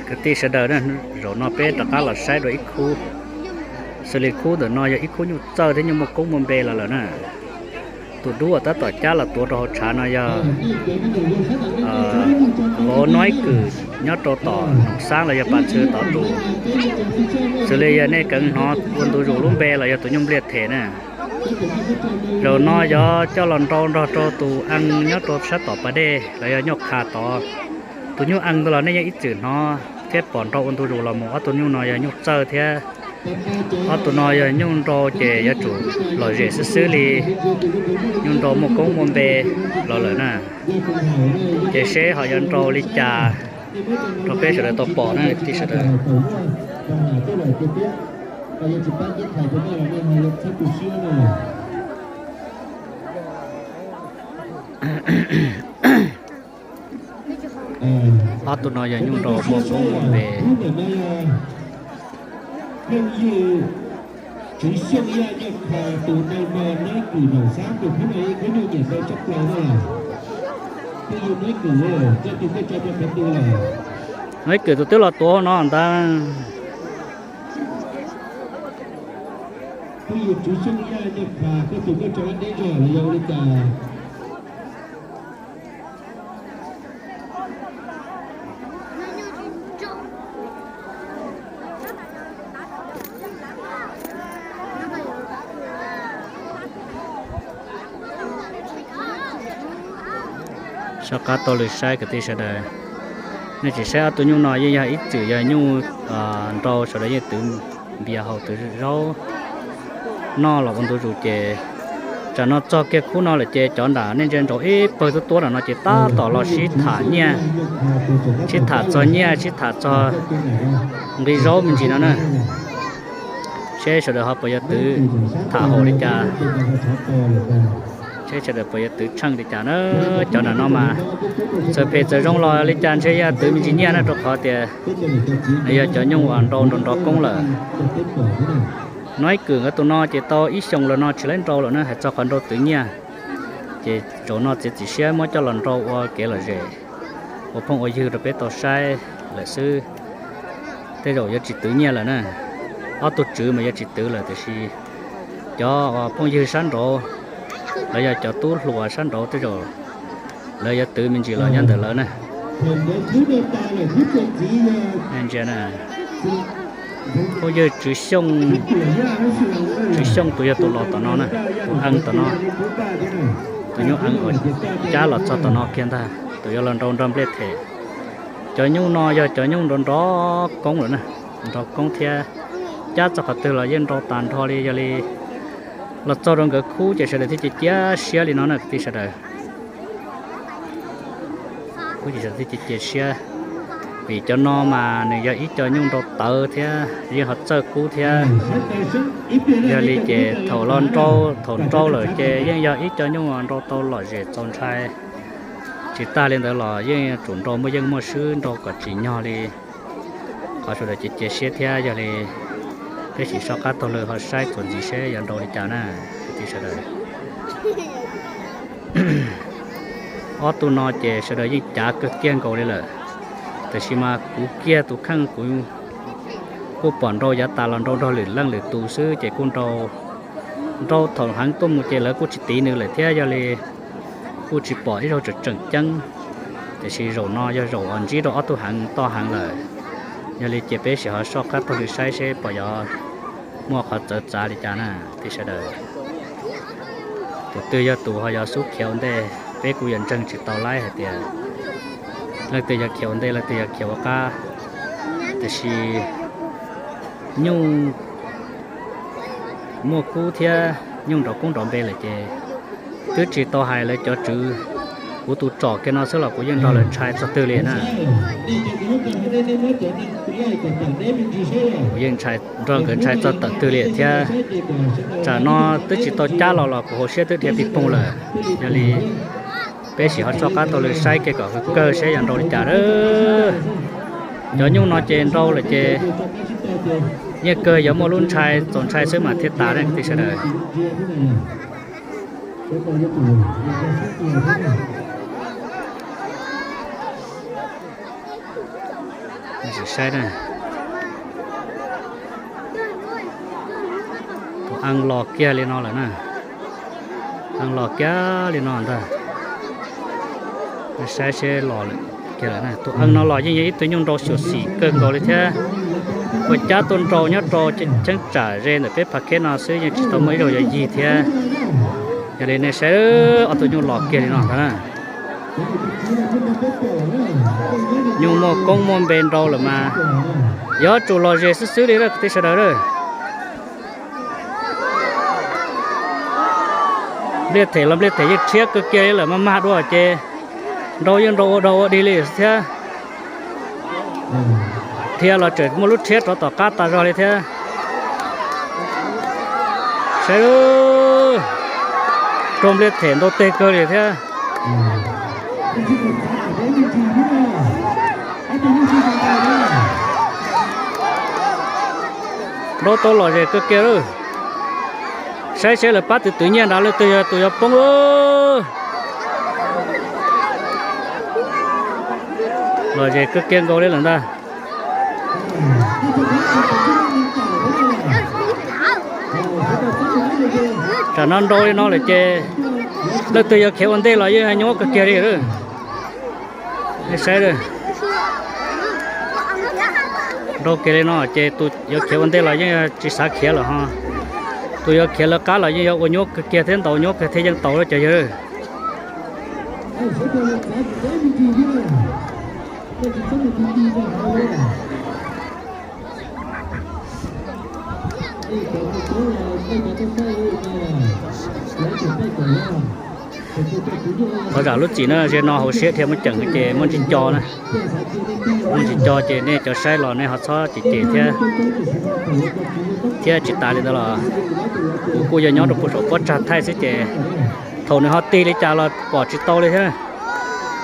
Kwv tij sawv daws, zaum no peb rov qab los saib dua ib khub. Xws li khub ntawm no yog ib khub nyuj txawj thiab nyuj muaj koob muaj npe los lawm na. Tus dub uas tab tom cab los tuav rau hauv tshav no yog vauv Nob Ib Kwm nyob rau tom Noom Xaab los yog Pas Txwv tod tus. Xws li yog nej kheev hnov ua ntu zus lub npe los yog tus nyuj npliaj them na. Zaum no yuav coj los nrau nrog rau tus ees nyob rau sab tom pas dej los yog nyuj qha tod. Tus nyuj ees ntawd los nej yeej ib txwm hnov thiab pom nrau ua ntu zus los mus. Ob tug nyuj no yog nyuj txawj thiab ob tug no yog nyuj nrau ces yuav tsum lom zem xwb xwb li nyuj nrau muaj koob muaj npe los lawm na. Ces seb ho yuav nrau li cas rau peb sawv daws tau pom na kwv tij sawv daws. Ob tug no yog nyuj nrau muaj koob muaj npe. Nob Ib Kwm tus twb los tuav no ntag. Soj qab taug lw saib kwv tij sawv daws. Nej tsis saib ob tug nyuj no yeej yog ib txwm yog nyuj nrau, sawv daws yeej twv npias haus twv zaub noj los ua ntu zus ces tsam no txog kiag khub no lawm ces cov nram nej ntsia ntsoov ib pawg tuab tuab nram no ces tab tom los sib tham nyiaj, sib tham txog nyiaj, sib tham txog nqi zaub me ntsis no na. Seb sawv daws ho puas yuav twv tham haum li cas, seb sawv daws puas yuav twv tsheej li cas na. Cov nram no mas txawm phem txawm zoo los li cas ntshe yog twv me ntsis nyiaj na, rau qhov tias yog cov nyuj uas nrau nrov nrov koob lawm. Nob Ib Kwm nkawd tus no ces tau ib xyoos los no tsis laib nrau lawm na, hais txog qhov nrau twv nyiaj. Ces zaum no txiav txim siab muab coj los nrau ua kev lom zem, ua phooj ua ywg rau peb tau saib lawm xwb. Tej zaum yuav tsis twv nyiaj lawm na. Ob tug tswv mas yuav tsis twv lawm tiam sis cov phooj ywg sab nraud los yog cov tub hluas sab nraud tej zaum lawv yuav twv me ntsis los nyob ntawm lawv na. Phooj ywg Tswv Xyooj, Tswv Xyooj tus yog tus los tom no na, tus ees tom no, tus nyuj ees uas cab los txog tom no kiag ntag, tus yuav los nrau nrog nplej them. Cov nyuj no yog cov nyuj nrov nrov koob lawm na, nrov koob thiab cab txog qhov twg los yeej nrau tas nrho li. Yog li los txog rau nkawd khub ces sawv daws thiaj cia siab li no na kwv tij sawv daws. Kuj tsis txawj thiaj cia siab, vim cov no mas nws yog ib co nyuj nrau tawv thiab yeej ho txawj kub thiab. Yog li ces thaum los nrau, thaum nrau lawm ces yeej yog ib co nyuj nrau tau lom zem txaus ntshai. Tsis tag li ntawd los yeej yuav tsum nrau muaj yeej muaj swb, nrau kom tsim nyog li. Qhov sawv daws cia cia siab thiab, yog li peb sim soj qab taug lw ho saib txuas ntxiv seb yuav nrau li cas na kwv tij sawv daws. Ob tug no ces sawv daws yeej cav kawg kiag nkaus li lawm, tiam sis mas kuv kiag tus kheej kuv kuj pom nrau yav tas los nrau nrog lwm leej lwm tus xwb ces kuj nrau, nrau thaum heev tuaj mus ces lawv kuj tsis tiv nws lawm thiab, yog li kuj tsis pom ib zaug tseem tseem ceeb. Tiam sis zaum no yog zaum uas ntsib rau ob tug heev toj heev lawm, yog li ces peb sim ho soj qab taug lw saib seb puas yuav muaj qhov txawv txav li cas na kwv tij sawv daws. Tus twg yog tus ho yuav xub khiav ua ntej, peb kuj yuav ntseeg tsis tau laib hais tias leej twg yog khiav ua ntej leej twg yog khiav ua qab. Tiam sis nyuj muaj kub thiab nyuj nrov koob nrov npe lawm ces twb tsis tau hais lawv cov tswv, kuv tus tsom kiag no xwb los kuv yeej nrog lawv ntshai txog twg li na. Kuv yeej nrog nkawd ntshai txog tawm twg li thiab. Tsam no twb tsis tau cab los los kuv hauv siab twb dhia pig poog lawm. Yog li peb sim ho soj qab taug lw saib kiag kom kawg seb yuav nrau li cas. Cov nyuj no ces nrau lawm ces yeej kawg yuav muaj lub ntshai txaus ntshai xwb mas thiaj tas na kwv tij sawv daws. Saib na, tus ees los kiag li no lawm na, ees los kiag li no ntag. Saib seb los lawm kiag lawm na. Tus ees no los yeej yog ib tug nyuj nrau xyuam xim kawg nkaus li thiab. Ua cab tuaj nrau nyob rau cheeb tsam ze ntawm peb Phav Khej no xwb yeej tsis tau muaj ib zaug yog yig thiab. Yog li nej saib, ob tug nyuj los kiag li no ntag na. Nyuj muaj koob muaj npe nrau lawm mas yuav tsum lom zem xwb xwb li kwv tij sawv daws. Npliaj them los npliaj them yeej rhiab kawg kiag li lawm, maj mag dua ces nrau yeej nrau ua dog ua dig li thiab. Dhia los tseem muaj lub rhiab rov tom qab tas zog li thiab. Saib, raug npliaj them ntau teg kawg li thiab. Nrau tau lom zem kawg kiag lawm. Saib seb lawv pab twv twv nyiaj nrad leej twg yog tus yuav poob. Lom zem kawg kiag nkaus li lawm ntag. Tsam no nrau li no lawm ces leej twg yuav khiav ua ntej los yeej nyuaj kawg kiag li. Saib, nrau kiag li no ces tus yuav khiav ua ntej los yeej tsis xav khiav lawm ho. Tus yuav khiav lawv qab los yeej yuav ua nyuaj kawg kiag thiab, ntaus nyuaj kawg thiab yeej tau cov yawg. Thov zam lub txim na, ze no hauv siab dhia muaj ceem ces muaj ntsis co na. Muaj ntsis co ces nej cov saib los nej ho txhob cem cem thiab. Thiab tsis tas li ntawd los kuv kuj yog nyob rau puag saum pob tsag thaij xwb ces thaum nws ho tig li cas los pom tsis tau li thiab.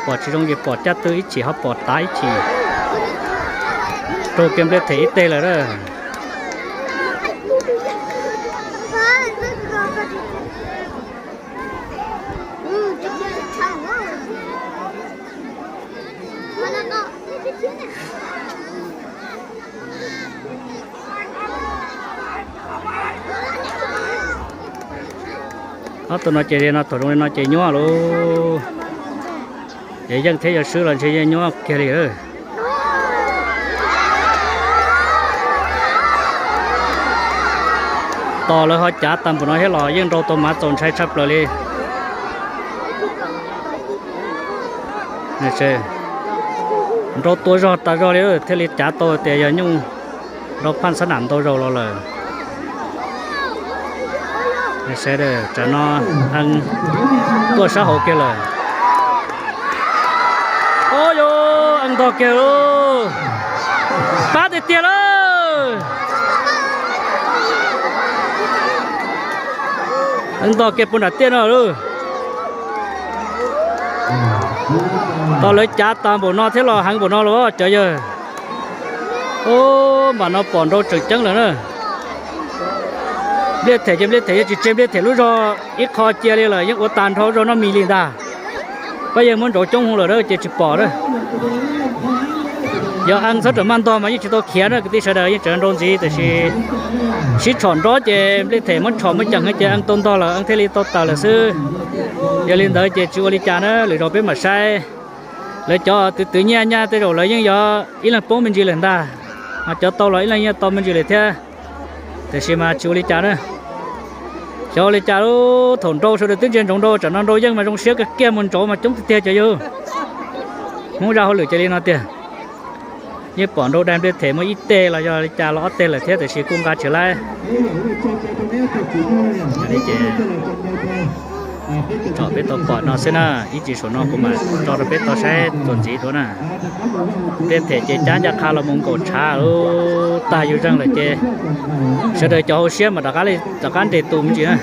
Pom tsis zoo ces pom caj twg ib chim ho pom tav ib chim. Raug kiag npliaj them ib teg lawm a. Ob tug no ces no thaum zoo li no ces nyuaj lauj. Ces yeej thiab yog swb los ntshe yeej nyuaj kiag li. Tos lawv ho cav tag npaum no thiab los yeej nrau tau mas txaus ntshai tshaj plaws li. Nrau tua zog tas zog li thiaj li cav tau tias yog nyuj nrau phaj xab nam ntau zaus los lawm. Tsam no ees tuaj sab hauv kiag lawm. Au yau, ees ntog kiag lauj. Pab tiag tiag lauj. Ees ntog kiag puag nram tiaj no lauj. Tos lawv cav tas npaum no thiab los heev npaum no los cov yawg. Ub, npaum no pom nrau tseem ceeb lawm na. Npliaj them ces npliaj them yeej tsis tseg npliaj them lub zog ib qho cia li lawm, yeej ua tag nrho zog noj mis li ntag. Pab yawg muab nrauv coob hwv lawm ces tsis pom na. Yog ees txhob rawm maj ntog mas yeej tsis tau khiav na kwv tij sawv daws, yeej tseem nrau ntxiv tiam sis sib tshom nrob ces npliaj them muab tshom muaj ceem ces ees tau ntog lawm, ees thiaj li tau tawm lawm xwb. Yog li ntawd ces tsis ua li cas na, lwm zaus peb mam saib. Lawv cov twv twv nyiaj nyaj tej zaum lawv yeej yog ib leeg poob me ntsis lawm ntag, mas cov tau los ib leeg yeej tau me ntsis lawm thiab. Tiam sis mas tsis ua li cas na. Xyov ua li cas lub thaum nrau sawv daws twb ntsia ntsoov nrau, tsam no nrau yeej mas zoo siab kawg kiag mus nrauv mas coob tiag tiag cov yawg. Hmoob zaj hauj lwm cia li no tiag. Yeej pom nrau daig npliaj them muaj ib teg los yog li cas los ob teg lawm thiab tiam sis kuj nqa tsis laib. Tsom peb tau pom no xwb na, ib tsam saum no kuv mam tso rau peb tau saib txuas ntxiv dua na. Npliaj them ces cab ncaj qha los mus nkaum tshav lub tag yus zeeg lawm ces sawv daws cov hauv siab mas rov qab nres tus me ntsis na.